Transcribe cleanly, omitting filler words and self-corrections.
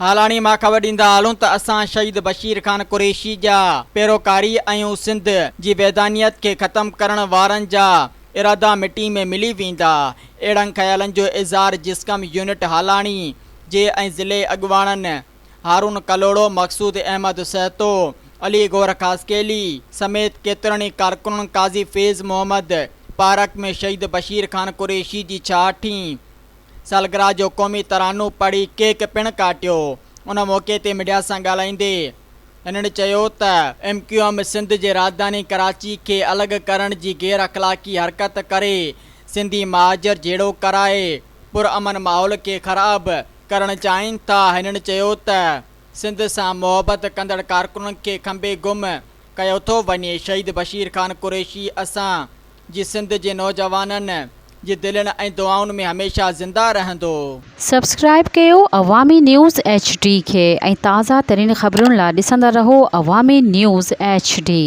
هالاڻي مان خبر ڏيندا هلون ته اسان شهيد بشير خان قريشي جا پيروڪاري آهيون سنڌ جي وحدانيت کي ختم ڪرڻ وارن جا ارادا مٽي ۾ ملي ويندا. اهڙن خيالن جو اظهار جسقم يونٽ هالاڻي جي ۽ ضلعي اڳواڻن هارون ڪلهوڙو، مقصود احمد سهتو، علي گوهر خاصخيلي سميت ڪيترن ئي ڪارڪنن قاضي فيض محمد پارڪ ۾ شهيد بشير خان قريشي جي ڇاهٺين سالگرهه جو قومي ترانو پڙهي ڪيڪ پڻ ڪاٽيو. ان موقعي تي ميڊيا سان ڳالهائيندي هنن چيو ته ايم ڪيو ايم سنڌ جي راڄڌاني ڪراچي کي الڳ ڪرڻ جي غير اخلاقي حرڪت ڪري سنڌي مهاجر جهيڙو ڪرائي پر امن ماحول کي خراب ڪرڻ چاهين ٿا. هنن چيو ته سنڌ سان محبت ڪندڙ ڪارڪنن کي کنڀي گم ڪيو ٿو وڃي. شهيد بشير خان قريشي اسان جي سنڌ جي نوجوانن جي دلين ۽ دعائن ۾ هميشه زنده رهندو. سبسڪرائيب ڪيو عوامي نيوز ايڇ ڊي کي ۽ تازه ترين خبرن لا ڏسندا رهو عوامي نيوز ايڇ ڊي.